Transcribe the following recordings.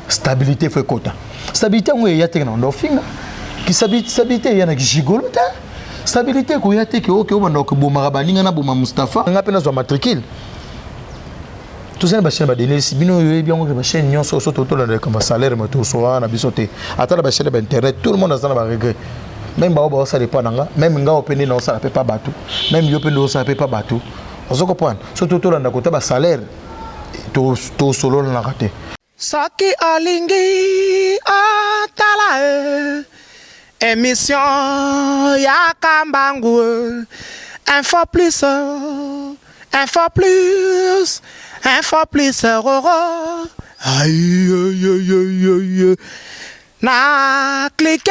Stabilité faut ekota. Stabilité yango eya te na ndo finga. Ki stabilité eya na gigolo te. Stabilité ekoya te ke oke obanda kobomaka baninga na boma Mustapha. Nga mpe nazwa matricule. Tozali na bachaîne badenesi bino oyo oyebi yango ke bachaîne nyonso so totolandaka basalaire ma tosolana na biso te. Ata na bachaîne ba internet, tout le monde aza na baregret. Même bao baosala epa na nga, même nga mpe nde naosala mpe pa bato, même yo mpe nde osala mpe pa bato. Ozo comprendre? So totolanda kota basalaire, tosololanaka te. Soki olingi otala e émission ya Kambangu, Info Plus, Info Plus, Info Plus roro. Aïe, aïe, aïe, aïe. Na clique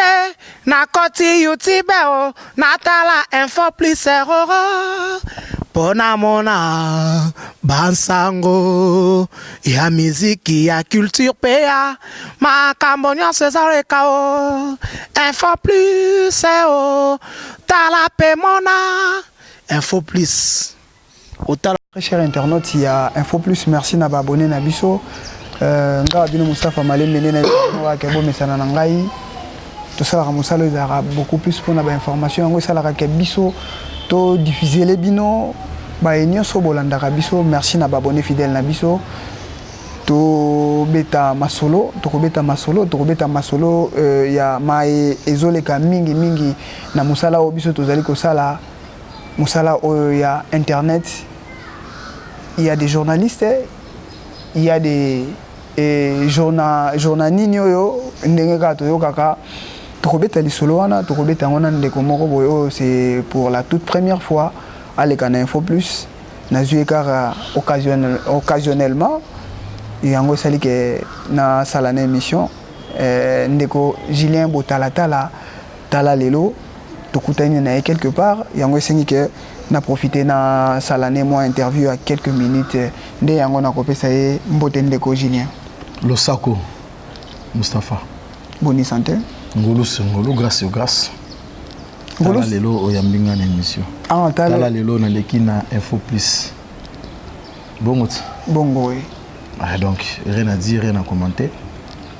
na koti YouTube o, natala Info Plus roro mpo namona bansango ya miziki, ya culture mpe ya makambo nyonso ezaleka o Info Plus o. Tala mpe mona Info Plus, otala. Très cher internaute, il y a Info Plus, merci na abonné na biso. Nga bino Mustafa Malembe nde na ke bomesana na ngai. Tosalaka mosala oyo ezalaka beaucoup plus mpona bainformation. Yango esalaka ke biso todiffusele bino baye nyonso bolandaka biso. Merci na baabonné fidèle na biso. Tobeta masolo, tokobeta masolo, tokobeta masolo ya maye ezoleka mingimingi na mosala oyo biso tozali kosala, mosala oyo ya internet. Il y a des journalistes, il y a des journa nini oyo ndenge kaka toyokaka. Tokobeta lisolo wana, tokobeta yango na ndeko moko boye oyo c'est pour la toute première fois aleka na Info Plus. Nazwi ye kaka occasionnellement, yango esali ke nasala na émission. Ndeko Julien Botalatala, tala lelo tokutani na ye quelque part. Yango esengi ke na profite nasala ne mwa interview ya quelques minutes. Nde yango nakopesa ye mbote. Ndeko Julien. Losako, Mustapha. Boni santé? Ngolu se ngolu, grâce yo grâce. Tala lelo oyambi nga na émission. Ah, tala lelo naleki na Info Plus, bongo ti? Bongo e. Ah, donc rien à dire, rien à commenter.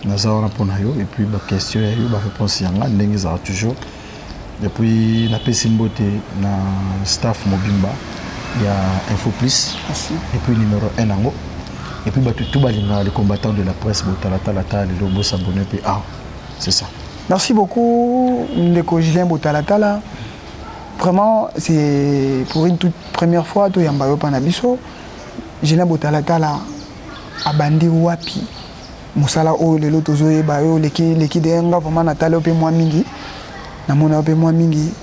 Naza wana mpona yo et puis baquestion ya yo, baréponse ya nga ndenge ezala toujours. Et puis napesi mbote na staff mobimba ya Info Plus. Merci. Et puis numéro 1 yango, et puis bato tout balingaka les combattants de la presse Botalatala. Tala lelo bosabone mpe. Ah, c'est ça. Merci beaucoup, ndeko Julien Botalatala. Vraiment, c'est pour une toute première fois toyamba yo mpa na biso. Julien Botalatala abandi wapi mosala oyo lelo tozoyeba yo? Leki leki de nga vraiment natali yo mpe mwa mingi, namona yo mpe mwa mingi.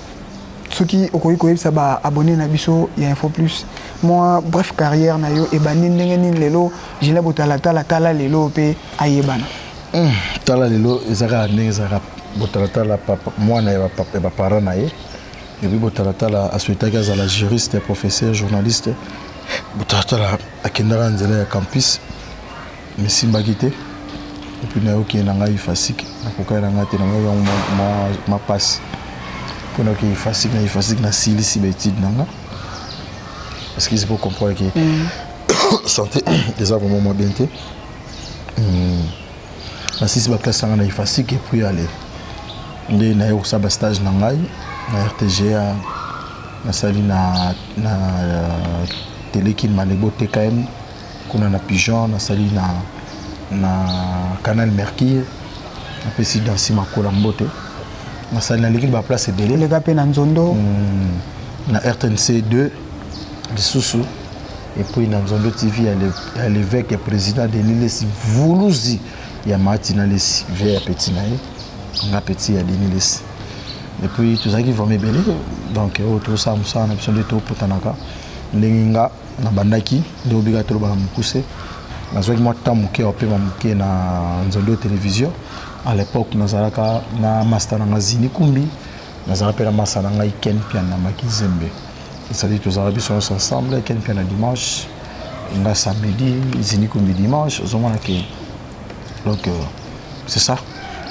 Soki okoki koyebisa baabonné na biso ya Info Plus mwa bref carrière na yo ebandi ndenge nini, lelo Julien Botalatala tala lelo mpe ayebana. Tala lelo eza kaka ndenge ezalaka. Botalatala, papa mwana ya baparent na ye. Et puis Botalatala asouhaitaki azala juriste, professeur, journaliste. Botalatala akendaka nzela ya campus, mesimbaki te. Et puis nayoki na ngai IFASIC, nakokai na ngai te, na ngai yango mapasi mpo nayoki IFASIC. Na IFASIC nasilisi baétude na nga, parce que faut comprendre que santé eza vraiment mwa bien te. Nasilisi baclasse na ngai na IFASIC et puis ale nde naye kosala bastage na ngai na RTGA. Nasali na Telekin Malebo, TKM kuna na Pigeon. Nasali na Canal Mercure, napesi Dansi Makola mbote. Nasali, naleki na baplace ebele. Oleka mpe na Nzondo. Na RTNC 2 lisusu et puis na Nzondo TV ya l'évêque et président Denis Lesi Vuluzi ya Matina Lesi, vie ya petit na ye, nga petit ya Denis Lesi. Et puis tozalaki vraiment ebele. Donc oyo tosala mosala na biso nde topotanaka ndenge nga nabandaki nde obika. Tolobaka mokuse, nazwaki mwa temps moke ya opema moke na Nzondo Télévision. À l'époque nazalaka na master na nga Zini Kumbi, nazalaka mpe na master na ngai Ken Piana Makizembe. C'est-à-dire tozalaka biso nyonso ensemble, Ken Piana dimanche, nga samedi, Zini Kumbi dimanche. Ozomona ke donc c'est ça.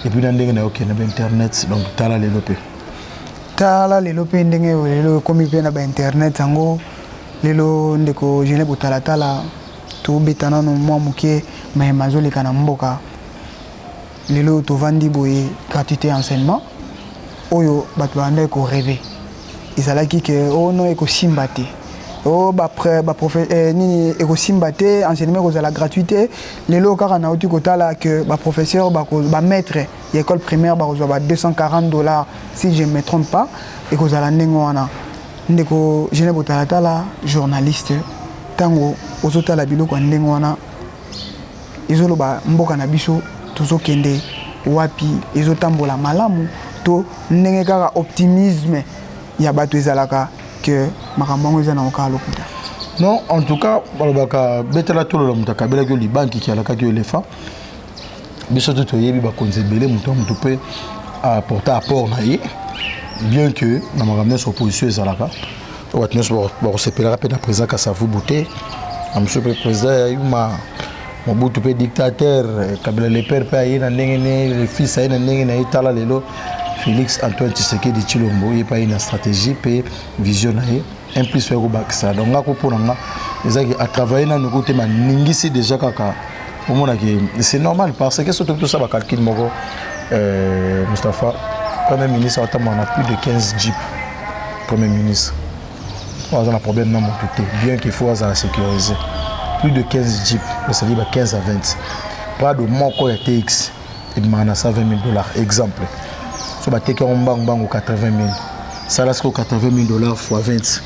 Et puis na ndenge nayokende ba internet, donc tala lelo mpe. Tala lelo mpe ndenge lelo ekomi mpe na bainternet yango lelo. Ndeko Julien Botalatala, tobeta nano mwa moke mayema azoleka na mboka. Lelo oyo tovandi boye, gratuité ya enseignement oyo bato babandaki ko rêver ezalaki ke oh non, ekosimba te, oh ba ba eh, nini, ekosimba te, enseignement ekozala gratuit te. Lelo kaka nauti kotala ke ba professeur, ba maître ya école primaire bakozwa ba 240 $, si je ne me trompe pas, ekozala ndenge wana. Ndeko Gene Botalatala, journaliste, ntango ozotala biloko ya ndenge wana, ezoloba mboka na biso tozokende wapi? Ezotambola malamu to ndenge kaka optimisme ya bato ezalaka ke makambo yango eza nango kaka lokuta? Non, en tout cas, balobaka betela tolola moto akabelaki yo libanki kialakaki yo éléphant. Biso to toyebi bakonzi ebele, moto ya moto mpe apporte apport na ye, bien que na makambo nyonso opposition ezalaka. Oyo bato nyonso bakosepelaka mpe na président Kasavubu te, na mosusu mpe président ya Yuma Mobutu mpe dictateur. Kabila le père mpe aye na ndenge ne, le fils aye na ndenge na ye. Tala lelo Félix Antoine Tshisekedi Tshilombo, ye mpe aye na stratégie mpe vision na ye, un plus oyo kobakisa. Donc nga ko mpo na nga ezaki atravaille nanu ko te, maningisi déjà kaka omonaki, c'est normal, parce que soki tosala bacalcul moko, Mustapha, premier ministre atambola na plus de 15 jeep. Premier ministre oyo aza na problème na motu te, bien qu'il faut azala sécurisé, plus de 15 jeep, c'est-à-dire ba 15 à 20. Prado moko ya TX ebimaka na 120 000 $, exemple. So bateki yango mbangu mbangu 80 000. Sala sikoyo 80 000 $ fois 20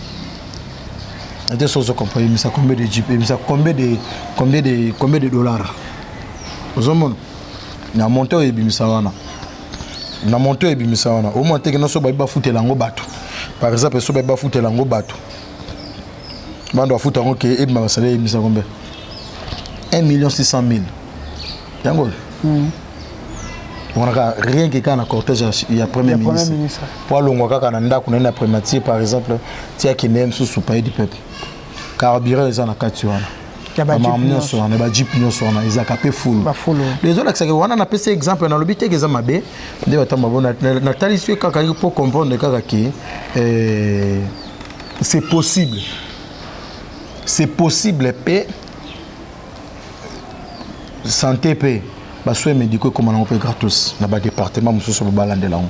ate so ozo comprendre, ebimisa combien de jeep, ebimisa combien de dollars? Ozomona na monte oyo ebimisa wana, na monte oyo ebimisa wana, omona teke nyonso bayebi bafutela yango bato. Par exemple, so bayebi bafutela yango bato, bando bafuta yango ke ebima basala, ebimisa combien? 1 million 600 000. Yango wana kaka, rien que kaka na cortège ya premier ministre, po alongwa kaka na ndako na ye na primature, par exemple, ti akende ye mosusu palais du peuple, carburant eza na kati wana, bamakambo nyonso wana, bajeep nyonso wana ezalaka mpe fulu. Ezolakisaka wana. Napesi exemple, nalobi teke eza mabe nde batambo bo natalisi yo kaka mpo comprendre kaka ke c'est possible, c'est possible mpe santé mpe basoins médicaux ekóma nango mpe gratos na badépartement mosusu. Babalandela yango,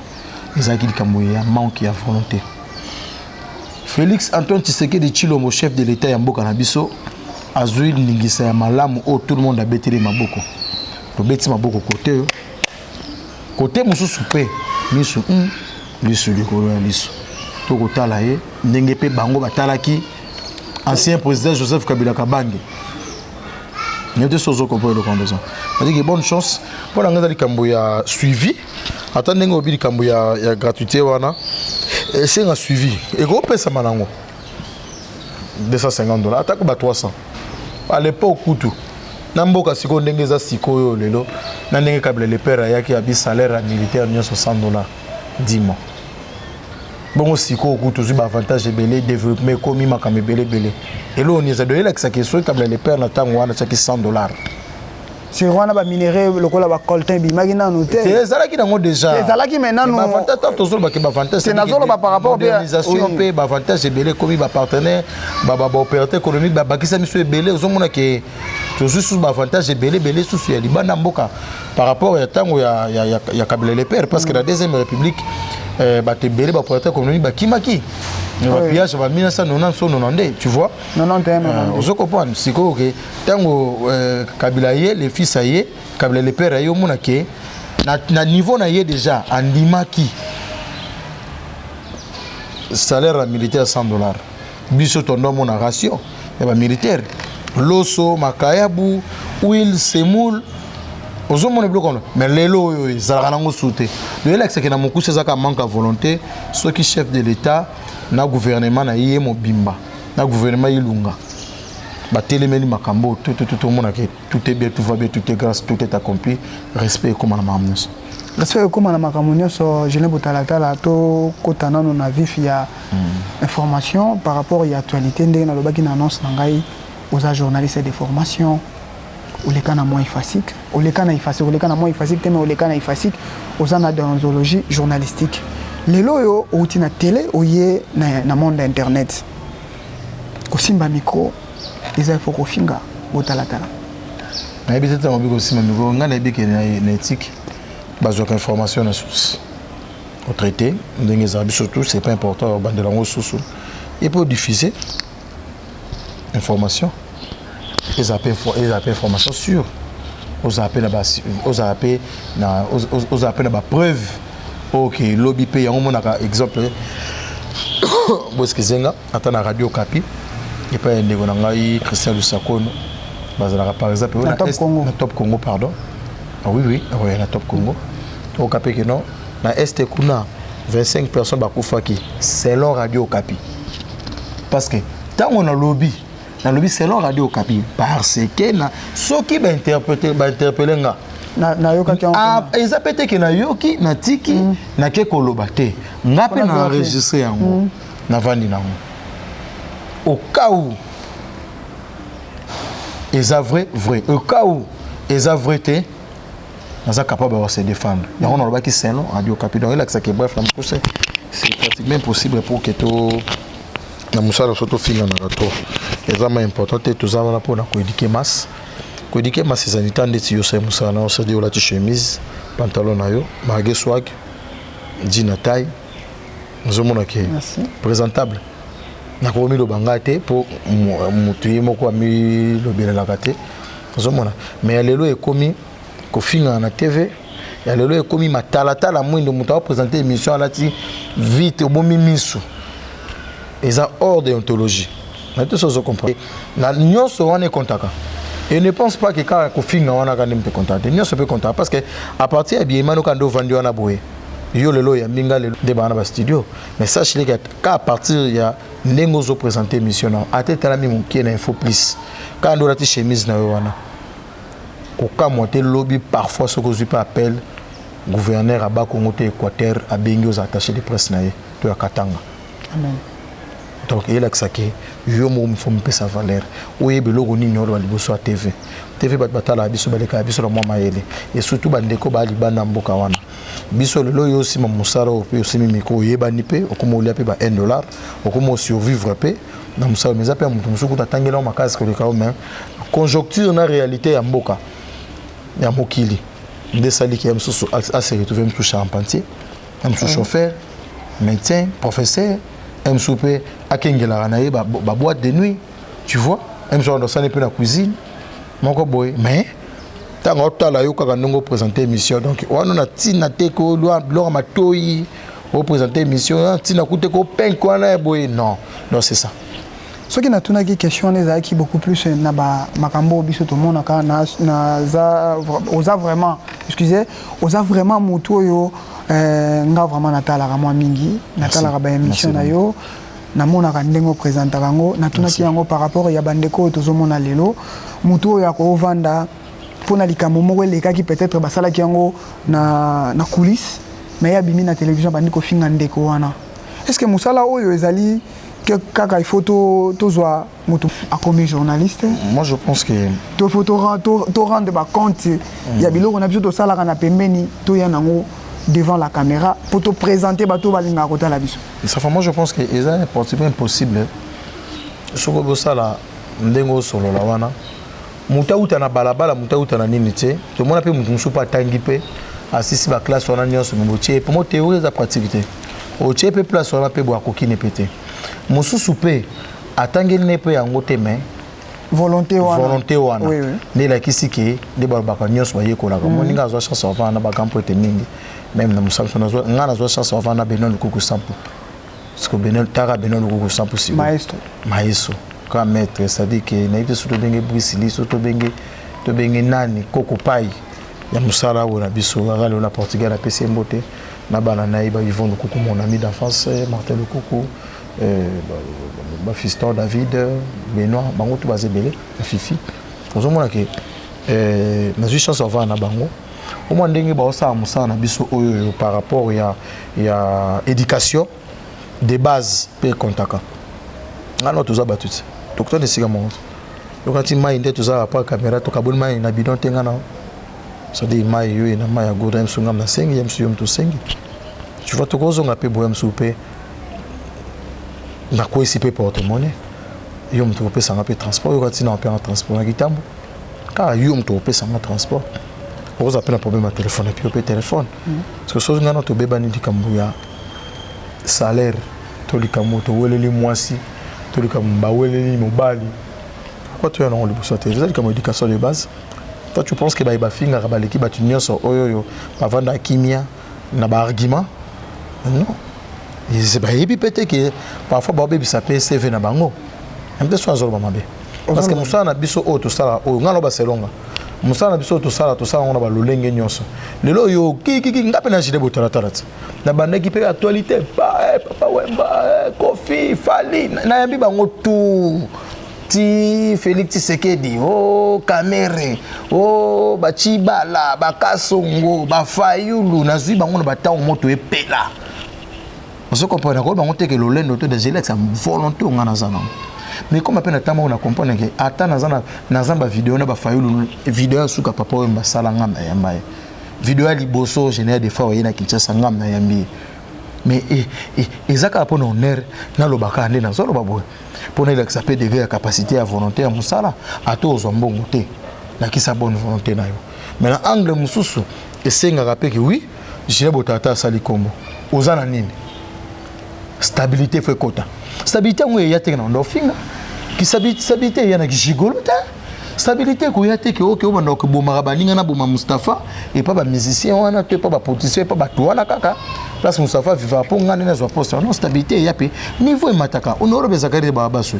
ezalaki likambo ya manque ya volonté. Félix Antoine Tshisekedi Tshilombo, chef de l'État ya mboka na biso, azwi ndingisa ya malamu oyo tout le monde abeteli maboko. Tobeti maboko kote oyo, kote mosusu mpe miso liso likolo ya liso, tokotala ye ndenge mpe bango batalaki ancien président Joseph Kabila Kabange. Nayebi te so ozokomprendre eloko wana. Eza c'est-à-dire bonne chance mpo na ngai. Eza likambo ya suivi. Ata ndenge oyebi likambo ya gratuité wana esenga suivi, ekopesama nango 250 $, atako ba 300 à l'époque kutu na mboka. Sikoyo ndenge eza sikoyo lelo, na ndenge Kabila le père ayaki abi salaire ya militaire nyonso 100 $, 10 mois. Bongo sikoyo kutu ozwi baavantage ebele, développement ekomi, makambo ebele ebele. Eloko nini eza do elakisaka soki Kabila le père na ntango wana atiaki 100 $? Sur wana baminerai lokola bacoltan ebimaki nanu te. Ezalaki nango déjà. Ezalaki, mais nanu Baavantage, tango tozolobaki baavantage, Te, nazoloba par rapport modernisation mpe baavantage ebele ekomi, bapartenaire, baopérateur économique babakisa miso ebele. Ozomona ke tozwi susu baavantage ebele ebele susu ya libanda mboka par rapport ya ntango ya Kabila le père, parce que la deuxième république, bato ebele, baopérateur économique bakimaki bapillage ba 1990 so 92, tu vois. 91. Ozo comprendre sikoyo ke ntango Kabila ye le fils aye, Kabila le père aye, omona ke na niveau na ye déjà andimaki salaire ya militaire 100 $. Biso tondo omona ration ya bamilitaire, loso, makayabu, huile, semoule, ozomona biloko wana. Mais lelo oyo ezalaka nango su te. Loyelakisaki na mokusi, ezalaka manque ya volonté. Soki chef de l'État na gouvernement na ye mobimba, na gouvernement Ilunga, batelemeli makambo oyo, tomonaka tout est bien, tout va bien, tout est grâce, tout est accompli. Respect ekóma na makambo nyonso. Respect ekóma na makambo nyonso. Julien Botalatala, tokɔta nano na vif ya information par rapport ya actualité. Ndenge nalobaki na annonce na ngai, oza journaliste de formation, oleka na mwa IFASIC, oleka na IFASIC, oleka na mwa IFASIC te, mais oleka na IFASIC, oza na déontologie journalistique. Lelo oyo outi na télé, oye na monde ya internet, kosimba micro eza ifo kofinga Botalatala? Nayebi te ntango obi kosimba micro. Ngai nayebi ke na éthique Bazwaka information na source, otraité ndenge ezala biso tout, c'est pas important obandela yango susu. Et puis odiffuser information, ezala mpe information sûre, ozala mpe na ozala mpe na bapreuve. Ok, lobi mpe yango omonaka exemple boeskizenga ata na Radio Kapi epai ya ndeko na ngai Christian Lusakono, bazalaka par exemple na Top Congo. Na Top Congo, pardon. Ah, oui, oui, na Top Congo. Okapi ke non, na Est kuna 25 personnes bakufaki selon Radio Okapi, parce que ntango nalobi selon Radio Okapi, parce que na soki bainterpele nga, nayokaki. Eza mpe te ke nayoki, natiki, nake koloba te. Nga mpe na enregistre yango, navandi nango au cas où eza vrai vrai, au cas où eza vrai te, naza capable ya se défendre. Yango nalobaki selon Radio Kapi. Donc elakisaki, bref, na mokuse, c'est pratiquement impossible pour que to na mosala so tofinganaka to eza ma important te. Toza wana mpona koéduquer masse. Koéduquer masse ezali ta ndeti yo osali mosala na yo, c'est-à-dire olati chemise, pantalon na yo, malgré swag, jean na taille, ozomona ke présentable. Nakomiloba ngai te mpo moto ye moko amilobelelaka te, ozomona. Mais ya lelo ekomi kofingana na TV, ya lelo ekomi matalatala mwindo. Moto aoprésente émission alati vite, obomi miso, eza hors déontologie na te. So ozocomprendre na nyonso wana ekontaka. Et ne pense pas que kaka kofinga wana kaka nde moto ekontaka te. Nyonso mpe ekontaka, parce que à partir ya biemani oka nde ovandi wana boye, yo lelo oyambi nga lelo nde baa na bastudio, mais sache le ka à partir ya ndenge ozoprésente émission na ate etalami mokie na Info Plus, kaka nde olati chemise na yo wana, kokamwa te lobi parfois soki ozwi mpe appel, gouverneur aba Kongo te, Équateur, abengi oza attaché de presse na ye to ya Katanga. Amen. Donc eyelakisaki yo moko fo mipesa valeur, oyeba eloko nini oloba liboso ya TV. TV, bato batalaka biso, balekaka biso na mwa mayele, et surtout bandeko baya libanda ya mboka wana. Biso lelo oyo osima mosala oyo mpe osimi micro, oyebani mpe okoma olia mpe ba 1 dollar, okoma osurvivre mpe na mosala. Mais eza mpe ya moto mosusu kuta atangela makasi koleka yo, mais conjoncture na réalité ya mboka, ya mokili nde esaliki ya mosusu ase retrouve mosusu charpentier, ya mosusu chauffeur, médecin, professeur, ya mosusu mpe akengelaka na ye baboîte de nuit, tu vois, ya mosusu andosani mpe na cuisine moko boye. Mais ntango otala yo kaka ndenge oprésente émission, donc wana na ntina te biloko matoi oprésente émission na ntina ku te kopenke wana ya boye. Non, non, c'est ça. Soki natunaki question wana, ezalaki beaucoup plus na bamakambo oyo biso tomonaka. Naza, oza vraiment, excusez, oza vraiment motu oyo nga vraiment natalaka mwa mingi, natalaka baémission na yo, namonaka ndenge oprésentaka yango. Natunaki yango par rapport ya bandeko oyo tozomona lelo, motu oyo akovanda mpona likambo moko elekaki, peut-être basalaki yango na coulisse, mais ye abimi na télévision, bandi kofinga ndeko wana. Est ce que mosala oyo ezali kaka il faut tozwa moto akomi journaliste? Moi, je pense que to faut to rendre bacompte ya biloko na biso tosalaka na pembeni, toya nango devant la caméra po toprésente bato balingaka kotala biso? Safa, moi je pense que eza pratiquement impossible. Soki bosala ndenge osolola wana, moto auta na balabala, moto auta na nini te, tomona mpe moto mosusu mpe atangi mpe asisi baclasse wana nyonso, me botie mpo mo théorie eza pratique te, otie mpe place wana mpe boye akokini mpe te. Mosusu mpe atangeli ne mpe yango te, mais volonté wana. Volonté wana nde elakisi ke nde balobaka nyonso bayekolaka. Moninga azwa chance avanda na bakampo ete mingi, même na mosala biso, nga nazwa chance avanda na Benoît Lukuku Sampu, parce que Benoît, taka Benoît Lukuku Sampu sikoyo. Maestro. Maestro, grand maître, c'est-à-dire que nayebi te so tobenge Bruce, so tobenge nani, koko pai ya mosala oyo na biso. Aza lelo na Portugal, apesi ye mbote na bana na ye, ba Yvon Lukuku, mon ami d'enfance, Martin Lukuku, bafiston David, Benoît, bango to baza ebele na Fifi. Ozomona ke nazwi chance avanda na bango, omwa ndenge baosala mosala na biso oyo par rapport ya éducation de base mpe ekontaka. Nga no toza bato ti tokutana esika moko te, yokati mai nde toza rapport caméra, tokaboli mai na bidon te. Nga na, c'est-à-dire mai yo na mai ya gourde, ya mosusu ngam nasengi, ya mosusu yo moto osengi, tu vois. Tokozonga mpe boya mosusu mpe nakwesi mpe porte monnaie, yo moto kopesanga mpe transport, yoka ntina mpe nga transport na kitambo, kaka yo moto kopesanga transport. Okozala mpe na problème ya telefone, epi yo mpe telefone, parce que soki ngai na tobebani likambo ya salaire to likambo toweleli mwasi to likambo baweleli mobali, pourquoi toya nango liboso te? Eza likambo éducation de base. Toi, tu penses que baye bafingaka baleki bato nyonso oyo oyo bavanda kimia na baargument? Non, bayebi mpe te ke parfois baobebisa mpe CV na bango mpe so azoloba mabe, parce que mosala na biso oyo tosala, oyo ngai na baselonga, mosala na biso oyo tosala, tosala yango na balolenge nyonso. Lelo oyo kikiki, nga mpe na jile botalatala ti nabandaki mpe actualité, Papa Wemba, Kofi, Fally, nayambi bango tout ti Félix Tshisekedi, o Kamerhe, o Bacibala, Bakasongo, Bafayulu, nazwi bango na batango moto epela. Ozo comprendre? Nakoyeba bango te ke lolendo to danger, elakisa volonté oyo nga naza nango. Mais comme mpe na ntango moko na comprendre ke ata naza bavideo na Bafayulu, video ya suka Papa oyo basala, nga nayamba ye. Video ya liboso, général de fois oye na Kinshasa, nga nayambi ye. Mais eza kaka mpo na honneur, naloba kaka nde nazoloba boye mpo na elakisa mpe degré ya capacité ya volonté ya mosala. Ata ozwa mbongo te, lakisa bonne volonté na yo. Mais na angle mosusu, esengaka mpe ke oui, Julien Botata asali nkombo, oza na nini? Stabilité fo ekota. Stabilité yango eya teke na banda ofinga. Stabilité eya na gigolo te. Stabilité ekoya te ke oke obanda kobomaka baninga na boma Mustapha epa bamusicien wana to epa bapoliticien, epa bato wana kaka place Mustapha vivaka mpo nga nde nazwa poste. Non, stabilité eya mpe niveau emataka. Honore Zakari Babaso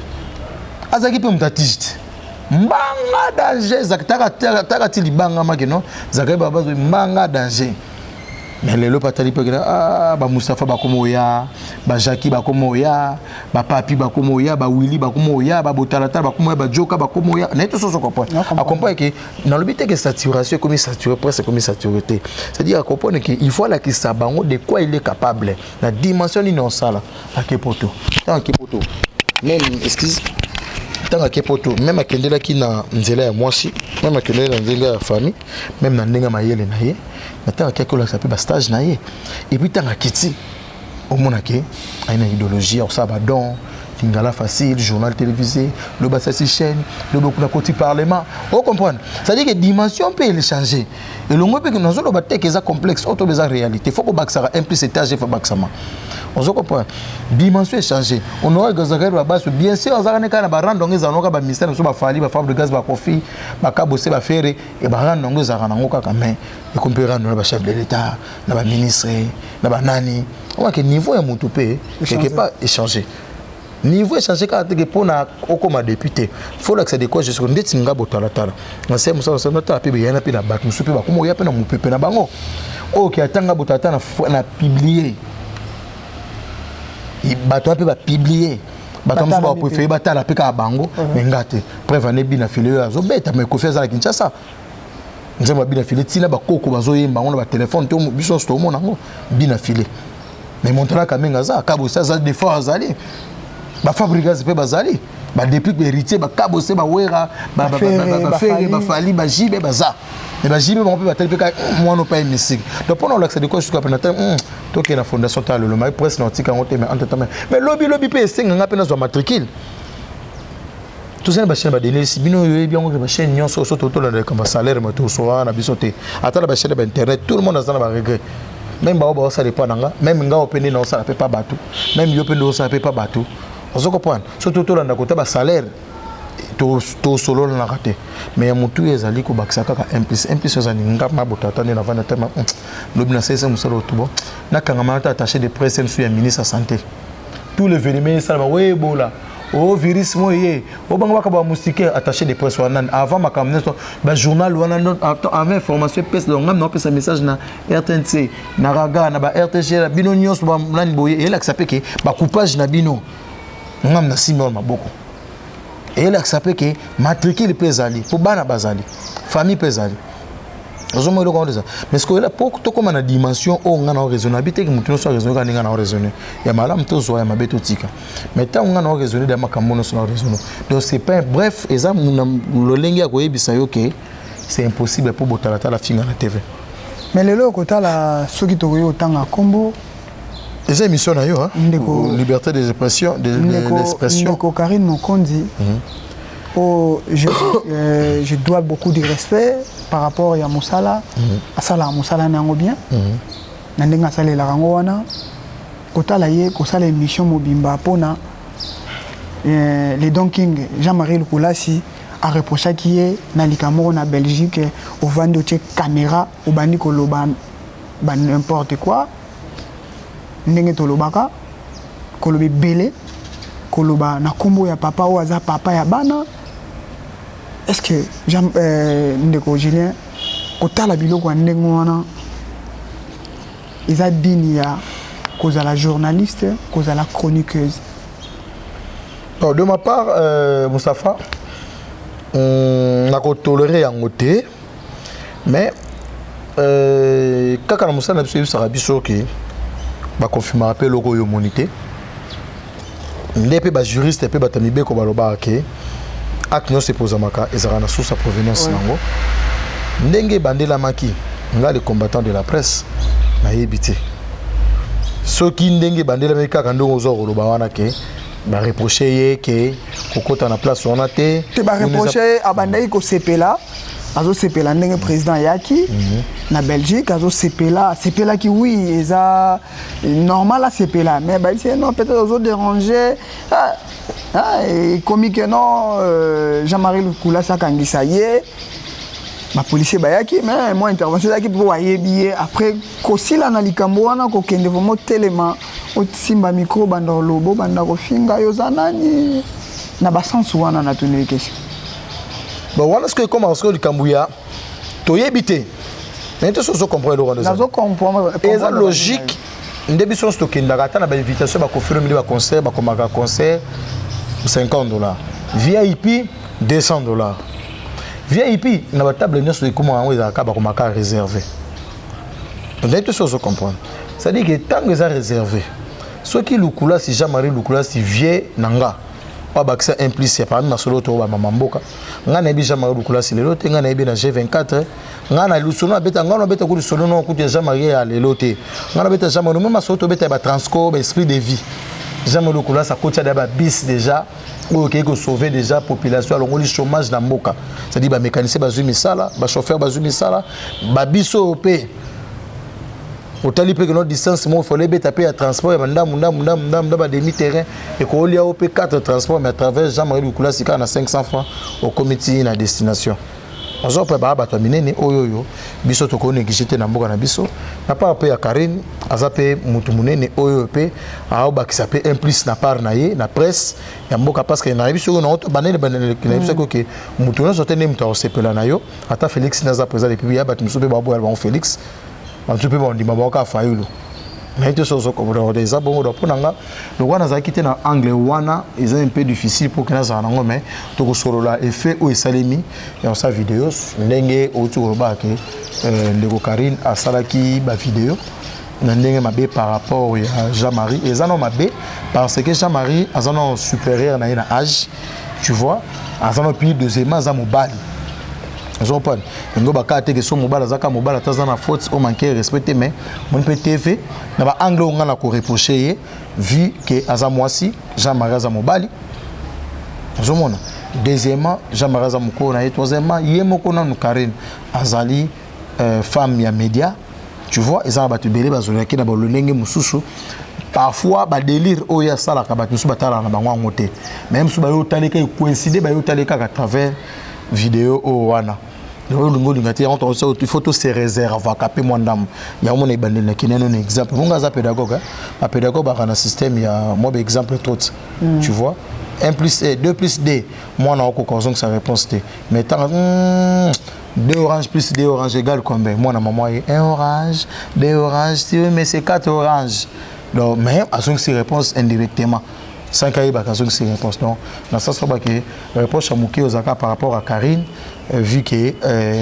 azalaki mpe moto atige te, mbanga danger, taka ti libanga make. No, Zakari Babaso mbanga danger. Mais lelo patali mpe kena, ah, Bamustapha bakoma oya, Bajaki bakoma oya, Bapapi bakoma oya, Bawili bakoma oya, Babotalatala bakoma oya, Bajoka bakoma oya. Naye to soso comprendre, acomprendre ke nalobi te ke saturation ekomi saturé, presque ekomi saturé te. C'est-à-dire acomprendre ke il faut alakisa bango de quoi il est capable, na dimension nini osala. Ake poto, ntango ake poto même, excuse, ntango ake poto même, akendelaki na nzela ya mwasi, même akendelaki na nzela ya famille, même na ndenge ya mayele na ye. Na ntango akeki kolakisa mpe bastage na ye, et puis ntango akiti, omonake aye na idéologie ya kosala badon, Lingala Facile, journal télévisé, lobi asasi chaîne, lobi okuna koti parlement. Ocomprendre? C'est-à-dire que dimension mpe echanger elongo mpe. Nazoloba te ke eza complexe oyo, tobe eza réalité. Faut kobakisaka un plus étage, faut bakisama. Ozo comprendre? Dimension échanger. Honore Zakari Babaso, bien sûr, azalaka ne kaka na barando yango, ezala noka bamystère na biso, Bafally, Bafabregas, Bakofi, Bakabose, Baferre, e barando yango ezalaka nango kaka. Mais ekomi mpe rando na bachef de l'État, na baministre, na banani. Omake niveau ya motu mpe quelque part échanger, niveau échanger kaka teke mpona okóma député, faut lakisa de quoi je suis. Ndeti nga botalatala nase mosala natala mpe beyana mpe na bato mosusu mpe bakóma oya mpe na mopepe na bango oyo ke ata nga botalatala na publier, bato wana mpe bapublier, bato mosusu bapréféré batala mpe kaka bango. Mais nga te. Preuve ane, bina file oyo azobeta, mais Kofi aza na Kinshasa, nzembo ya bina file ntina bakoko bazoyemba yango na batelefone te, biso nyonso toomona yango bina file. Mais Montana Kamenga aza, Kabose aza, des fois azali, Bafabregas mpe bazali, badepuis Bahéritier, Bakabose, Bawera, Baferre, Bafally, Bajibe baza. Mais Bajibe bango mpe batali mpe kaka mwana opa ye misike. Donc mpona olakisa de quoi jusqu'à pena te, tokende na fondation ta lelo mai presque na otika yango te. Mais entre temps, mais lobi lobi mpe esenganga mpe nazwa matricule. Tozali na bachaîne, badenesi bino oyo oyebi yango, bachaîne nyonso so totolanda likambo ya salaire, ma tosokaka na biso te. Ata na bachaîne bainternet, tout le monde aza na baregret. Même bao baosala epa na nga, même nga mpe nde naosala mpe pa bato, même yo mpe nde osala mpe pa bato. Ozo comprendre? So totolanda kota basalaire, tosololanaka te. Mais ya motu ezali kobakisa kaka un plus un plus. Ezali nga mabota ata nde navanda te, lobi nasalisa mosala otubo, nakangama ata attaché de presse mosusu ya ministre ya santé. Tout l'événement esalama, oyebola o virus mo ye obanga baka bamoustiquaire, attaché de presse wana avant makambo nyonso, bajournal wana avant information epesa. Donc ngam naopesa message na RTNC, na raga, na ba RTG na bino nyonso, nani boye, eyelakisa mpe ke bacoupage na bino, ngam na nsima wana maboko, eyelakisa mpe ke matricule mpe ezali mpo bana bazali, famille mpe ezali. Ozomona eloko wana eza. Mais sikoyo, po tokóma na dimension oyo nga na oraisonne, abi teke motu nyonso araisonne kaka ndenge na oraisonne ya malamu, tozwa ya mabe, totika. Mais ntango nga na oraisonne da makambo nyonso na oraisonne, donc c'est pas, bref, eza na lolenge ya koyebisa yo ke c'est impossible mpo botalatala finga na TV. Mais lelo okotala, soki tokoki kotanga nkombo. Eza émission na yo. Ndeko liberté d'expression, de l'expression. Ndeko Karine Mokonzi. Oyo je dois beaucoup de respect par rapport ya mosala. Asalaka mosala na yango bien na ndenge asalelaka yango wana. Kotala ye kosala émission mobimba mpona le Don King Jean-Marie Lukulasi areprochaki ye na likambo moko na Belgique. Ovandi, otie caméra, obandi koloba ba n'importe quoi. Ndenge tolobaka, koloba ebele, koloba na nkombo ya papa oyo aza papa ya bana. Est ce que Jean, ndeko Julien, kotala biloko ya ndenge wana eza digne ya kozala journaliste, kozala chroniqueuse? Bon, de ma part, Moustapha, nakotolérer yango te, mais kaka na mosala na biso, eyebisaka biso ke baconfirmaka mpe eloko oyo omoni te. Nde mpe bajuriste mpe bato ya mibeko balobaka ke acte nyonso epozamaka ezalaka na source ya provenance nango. Ndenge ebandelamaki, nga le combattant de la presse nayebi te soki ndenge ebandelamaki kaka ndenge ozwa koloba wana ke bareproche ye ke kokɔta na place wana te. Te, bareproche ye, abandaki kosepela, azosepela ndenge président ayaki na Belgique, azosepela, asepelaki. Oui, eza normal asepela, mais bayebisi ye non, peut-être ozodéranger. Ah, ah, ekomi ke non, Jean-Marie Lukulasi akangisa ye, bapolisier bayaki, mais mwa intervention ezalaki mpo bayebi ye. Après kosila na likambo wana, kokende vraiment telema, osimba micro, banda koloba, obanda kofinga, yo oza nani na basens wana? Natuneli question. Bon, wana sikoyo ekómaka sikoyo likambo ya toyebi te. Naye te soki ozocomprendre eloko wana. Nazocomprendre. Eza logique nde biso nyonso tokendaka ata na bainvitation, baconfirme nde baconcert, bakomaka concert 50 $, VIP 200 $. VIP na batable nyonso ekomaka yango ezalaka, bakomaka réservé. Nayebi te soki ozocomprendre. C'est-à-dire que ntango eza réservé, soki Lukulasi, Jean-Marie Lukulasi, vie na nga oyo abakisa un plus ya parmi masolo to bamama mboka, ngai nayebi Jean-Marie Lukulasi lelo te. Ngai nayebi na G24, ngai na lisolo nabeta, ngai nabeta ku lisolo no kutu ya Jean-Marie ya lelo te. Ngai nabeta Jean-Marie me masolo tobeta ya batransco, baesprit de vie. Jean-Marie Lukulasi akotia da babis déjà oyo okei kosauve déjà population, alongoli chômage na mboka, c'est-à-dire bamécanicien bazwi misala, bachauffeur bazwi misala, babiso oyo mpe otali mpe keno distance moko fole ebeta mpe ya transport ya bandambu ndambu ndambu ndambu nda bademi terrain ekolia o mpe 4 transport. Mais à travers Jean-Marie Lukulasi, kaka na 500 francs okomi ti na destination. Ozo mpe baa bato ya minene oyo oyo biso tokonéglige te na mboka na biso. Na part mpe ya Karine, aza mpe motu monene oyo mpe aobakisa mpe un plus na part na ye na presse ya mboka, parce que nayebi soki banene nayebi soki oke motu nyonso te nde moto akosepela na yo. Ata Félix nde aza président république, ya bato mosusu mpe baboyala bango Félix, bato mpe bandima bango kaka Fayulu. Naye te soki ozokomprendre. Eza bongo. Donc mpo na nga, lokola nazalaki te na angle wana, eza un peu difficile mpo ke nazala nango, mais tokosolola effet oyo esalemi ya kosala video ndenge outi koloba ke ndeko Karine asalaki bavideo na ndenge mabe par rapport ya Jean-Marie. Eza no mabe parce que Jean-Marie aza no supérieur na ye na âge, tu vois, aza no puis deuxièmement aza mobali. Ozopane yango bakaka te ke so mobali aza kaka mobali, ata aza na faute, omanke respect te. Mais moni mpe TV na baangle oyo ngai na koreproche ye, vu ke aza mwasi, Jean-Marie aza mobali, ozomona. Deuxièmement, Jean-Marie aza mokolo na ye. Troisièmement, ye moko nanu Karine azali femme ya média, tu vois. Eza na bato ebele bazolaki na balolenge mosusu, parfois badélire oyo asalaka, bato mosusu batalaka na bango yango te, mais mosusu bayo otaleka, ecoïncide, bayo otali kaka à travers vidéo oyo wana. Oyo olingi olinga te yango, il faut tose réservaka mpe mwa ndambo yango. Mona ebandeli na kinene na exemple monga aza pédagogue, bapédagogue baka na système ya mwa baexemple trop, tu vois. 1 plus 2 plus 2, mwana okoka ozongisa réponse te, mais ntango 2 orange plus 2 orange égale combien? Mwana mama ye 1 orange, 2 orange, mais c'est 4 orange. Donc mais azongisi réponse indirectement sans kayebaka, azongisi réponse. Donc na sens oyo bake réponse ya moke ozalaka par rapport à Karine, vu que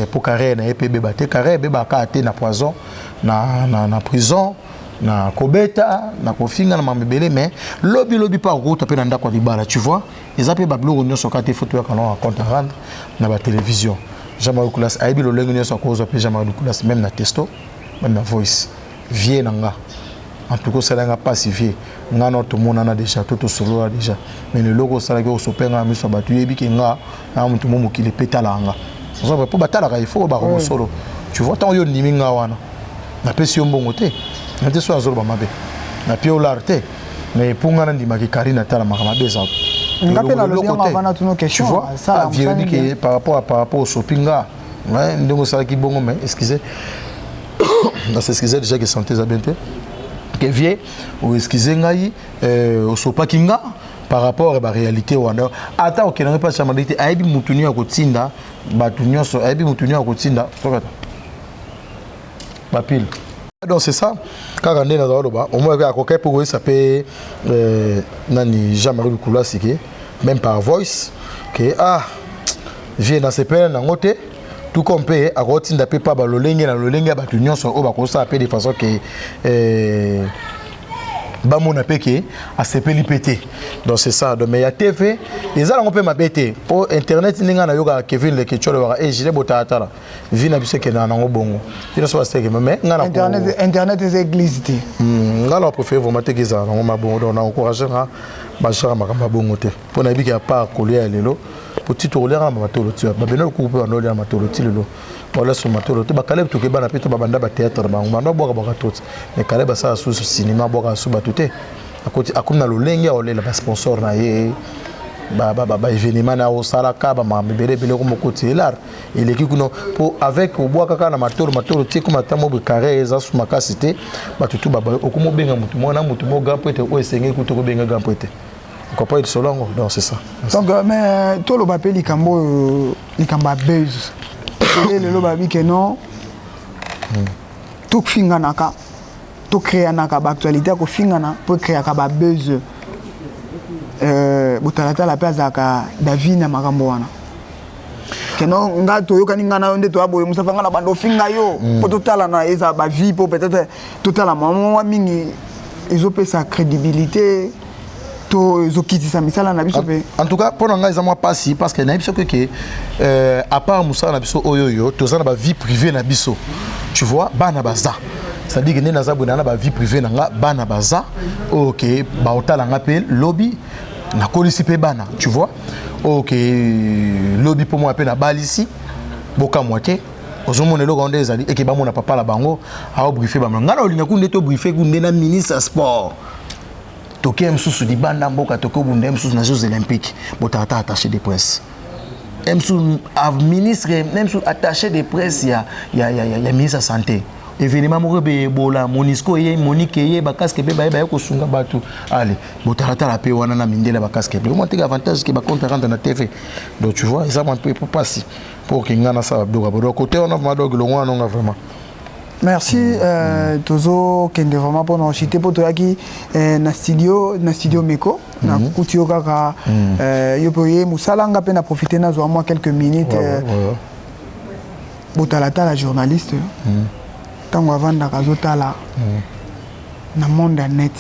po carrière na ye mpe ebeba te. Carrière ebebaka te na poison, na prison, na kobeta, na kofinga, na mambo ebele. Mais lobi lobi mpe akokota mpe na ndako ya libala, tu vois. Eza mpe babiloko nyonso kaka te faut toyaka na compte à rendre na batélévision. Jean-Marie Lukulasi ayebi lolenge nyonso akozwa mpe Jean-Marie Lukulasi, même na testo, même na voice vie na nga. En tout cas osala nga mpasi, vieux. Nga na tomonana déjà, to tosolola déjà, mais leloko osalaki, osope nga na miso ya bato. Oyebi ke nga na motu mo mokili mpe etalaka nga mpo batalaka, il faut baka mosolo, tu vois. Ntango yo ondimi nga wana, napesi yo mbongo te, na te so azoloba mabe, napie olar te, mais mpo nga nandimaki Karine atalamaka mabe eza. Nga mpe nalobi yango avant natuna question. Vieux ke par rapport osopi nga ndenge osalaki bongo, mais excusez, nas'excuse déjà ke santé eza bien te, ke vieux oexcuse ngai, osopaki nga par rapport ya baréalité wana. Ata okendanga mpe achamadi te, ayebi mutu nio ya kotinda bato nyonso, ayebi mutu nio ya kotinda tokata bapile. Donc c'est ça kaka nde nazala loba. Omoi akoki mpe koyesa mpe nani, Jean-Marie Lukulasi, ke même par voice ke ah, vieux, nasepele nango te. Tout comme mpe akotinda mpe pa balolenge na lolenge ya bato nyonso oyo bakosala mpe de façon ke bamona mpe ke asepeli mpe te. Donc c'est ça. Donc mais ya TV eza nango mpe mabe te, mpo internet ndenge nayokaka Kevin Lekecho alobaka e gile botalatala vi na biso ekendaka nango bongo bino so baseke, mais nga na Internet eza église te. Nga na préféré vraiment te ke ezala nango mabongo. Donc na encourage nga bajara makambo ya bongo te, mpo nayebi ke à part kolia ya lelo, po ti tokoliaka na matolo ti babena lokuku mpe banda olia na matolo ti lelo, baolaso matolo te. Bakaleb tokebana mpe to babanda bathéâtre na bango, banda bwaka bwaka toti, mais Kaleb asala susu cinéma, abwaka su bato te. Akomi na lolenge ya kolela basponsor na ye, baévénement na osalaka, bamakambo ebele ebele komokoti elar eleki kuna, mpo avec obwaka kaka na matolo matolo ti ekoma ata mo carré eza su makasi te. Bato tu okoma obenga motu moko na motu moko grand po ete oyo esengeli kuta kobenga grand po ete comprendre lisolo yango. Donc c'est ça. Donc mais toloba mpe likambo oyo, likambo ya buzz. Ele lelo babi ke non, tofinganaka, tocréanaka baactualité ya kofingana mpo ecréaka babuzz. Botalatala mpe azalaka david na makambo wana keno nga toyokani, nga na yo nde toya boye. Mosafa, nga na banda ofinga yo mpo totalana, ezala bavie mpo peut-être totala mwa mingi, ezopesa crédibilité to ezokitisa misala na biso mpe. En tout cas mpo na ngai eza mwa mpasi, parce que nayebi soki ke à part mosala na biso oyo oyo toza na bavie privée na biso, tu vois, bana baza, c'est-à-dire que nde naza boye, na bavie privée na nga, bana baza oyo ke baotala nga mpe lobi, nakolisi mpe bana, tu vois, oyo ke lobi mpo mwa mpe nabalisi, bokamwa te. Ozomona eloko nde ezali eke bamona papa na bango aobriefe bamona. Ngai na olinga ku nde tobriefe ku nde na ministre ya sport, toke mosusu libanda mboka, toke obunda ye mosusu na Jeux olympiques, botaka attaché de presse ye mosusu ministre ye mosusu attaché de presse ya ministre ya santé. Événement moko ebe Ebola, Monusco eye, Monique eye, bacasque mpe baye baye kosunga bato. Ale botalatala mpe wana na mindele, bacasque mpe omwa teke avantage ke bacompte rendre na TV. Donc tu vois, eza mwa mpe mpasi mpo ke nga nasala biloko ya bodo côté wana vraiment. Donc elongo wana nonga vraiment. Merci. Tozokende vraiment mpona ochite mpo toyaki na studio meko, nakuti yo kaka, yo mpe oye mosala, nga mpe na profite nazwa mwa quelques minutes. Botalatala journaliste, ntango avandaka azotala na monde ya net,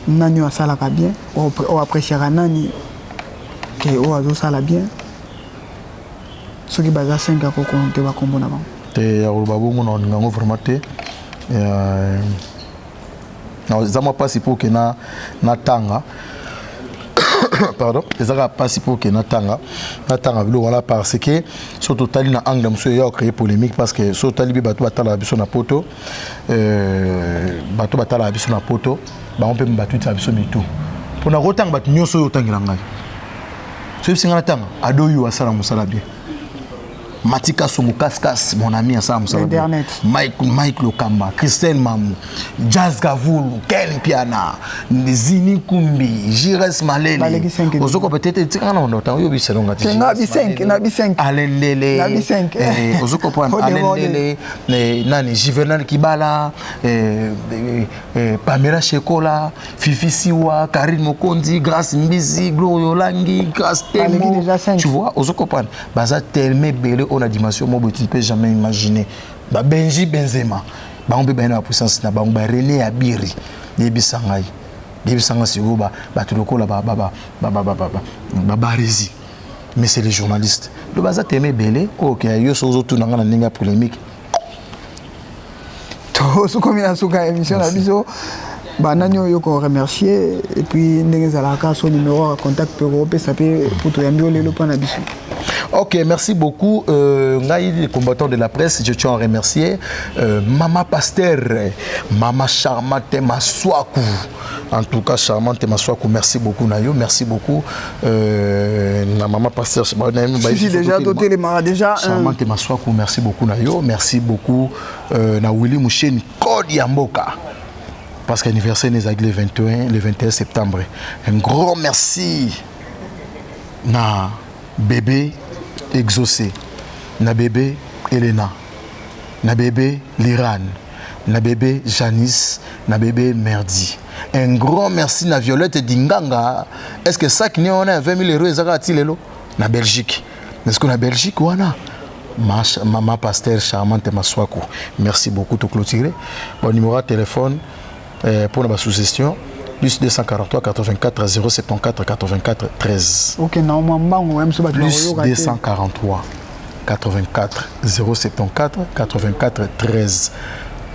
nani oyo asalaka bien, oyo appréciaka nani ke oyo azosala bien? Soki baza 5, akokonte bakombo na bango? Te, ya koloba bongo na olinga yango vraiment te. Eza mwa mpasi mpo ke natanga, pardon, eza kaka mpasi mpo ke natanga biloko wana, parce que so totali na angle mosusu, eya kocréer polémique, parce que so totali mpe bato batalaka biso na poto, bato batalaka biso na poto, bango mpe bato itaka biso mitu mpona kotanga bato nyonso oyo otangela ngai. So yebisi ngai natanga Adoyo, asala mosala bien, Matika Songo Kaskas, mon ami, asala mosala bien. Internet. Mike Lokamba, Christelle Mamu, Jazz Gavulu, Ken Piana, Zini Kumbi, Jires Malele. Baleki cinq. Ozoko peut-être etikanga na mondo ntango oyo biselonga te. Nga bi cinq, na bi cinq. Alain Ndele. Na bi cinq. Ozo comprendre. Au Alain débordé. Ndele, nani, Juvenal Kibala, Pamela Shekola, Fifi Siwa, Karine Mokonzi, Grace Mbizi, Gloria Olangi, Grace Baleki Temo. déjà cinq. Tu vois, ozo comprendre. Baza tellement ebele oyo na dimension moko boye tu ne peux jamais imaginer. Ba Benji Benzema, bango mpe baye na bapuissance na bango, ba René Abiri, yebisa ngai. Yebisa ngai sikoyo bato lokola ba Barezi. Mais c'est les journalistes. Donc baza tellement ebele oyo ke yo so ozotuna ngai na ndenge ya polémique. Tokomi na suka ya émission na biso. Banani oyo koremercier, et puis ndenge ezalaka, so numéro ya contact mpe kopesa mpe po toyambi yo lelo mpo na biso. Ok, merci beaucoup. Ngai, les combattants de la presse, je tiens à remercier Mama Pasteur, Mama Charmante Maswaku. En tout cas, Charmante Maswaku, merci beaucoup, Nayo. Merci beaucoup. Na Mama Pasteur, si, si, déjà, totelemaka déjà. Charmante Maswaku, merci beaucoup, Nayo. Merci beaucoup, na Willy Mouchen, Code Yamboka. Parce qu'anniversaire est le 21, le 21 septembre. Un grand merci na bébé Exaucé, na bébé Elena, na bébé Liran, na bébé Janice, na bébé Merdi. Un grand merci na Violette Dinganga. Est-ce que ça qui on a 20 000 euros ezaka lelo na Belgique? Est-ce que na Belgique wana ma, maman pasteur Charmante Maswaku. Merci beaucoup de clôturer. Bon numéro de téléphone pour la suggestion plus 243 84 074 84 13. Ok, na mwa mbango ya mosusu bato Plus bakoyoka te. 243 84 074 84 13.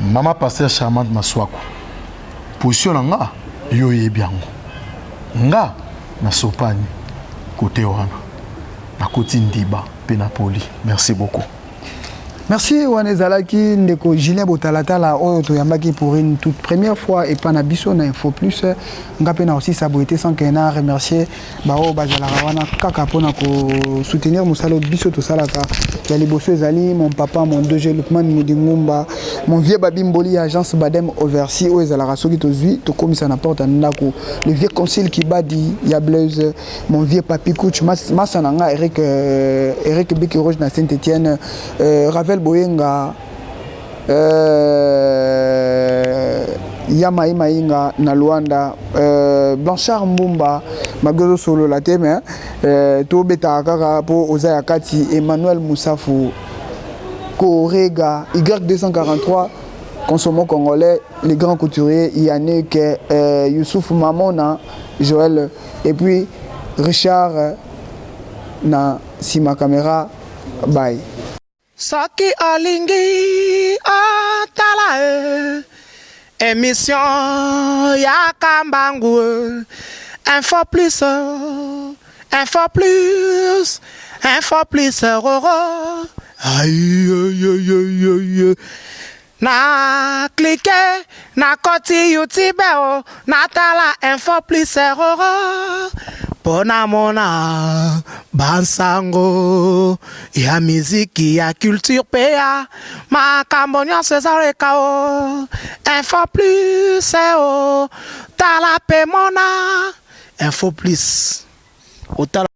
Mama pasteur Charmante Maswaku. Position na nga, yo oyebi yango. Nga na sopani côté wana. Nakoti ndiba mpe na poli. Merci beaucoup. Merci. Wana ezalaki ndeko Julien Botalatala oyo toyambaki pour une toute première fois epa na biso na Info Plus. Nga mpe na osisa boye te sans que na remercier baoyo bazalaka wana kaka mpona kosoutenir mosala oyo biso tosalaka. Ya liboso ezali mon papa, mon DG Lukman Mudingumba, mon vieux Babi Mboli ya agence Badem Oversi oyo ezalaka soki tozwi tokomisa na porte ya ndako, le vieux Concile Kibadi ya Blaise, mon vieux Papi Kuch, masa na nga Eric, Eric Biki Rouge na Saint Etienne, Ravel Boyenga, Yama Imainga na Luanda, Blanchard Mbumba, malgré ozosolola te, mais tobetaka kaka mpo oza ya kati, Emmanuel Moussafu Korega, Y243, Consommons Congolais, les grands couturiers Yannick, Youssouf Mamona, Joël, et puis Richard na sima caméra. Bye. Soki olingi otala e émission ya Kambangu, Info Plus, Info Plus, Info Plus roro. Aïe, aïe, aïe, aïe. Na clique na koti YouTube o natala Info Plus roro mpo namona bansango ya miziki, ya culture mpe ya makambo nyonso ezaleka o Info Plus o. Tala mpe mona Info Plus otala.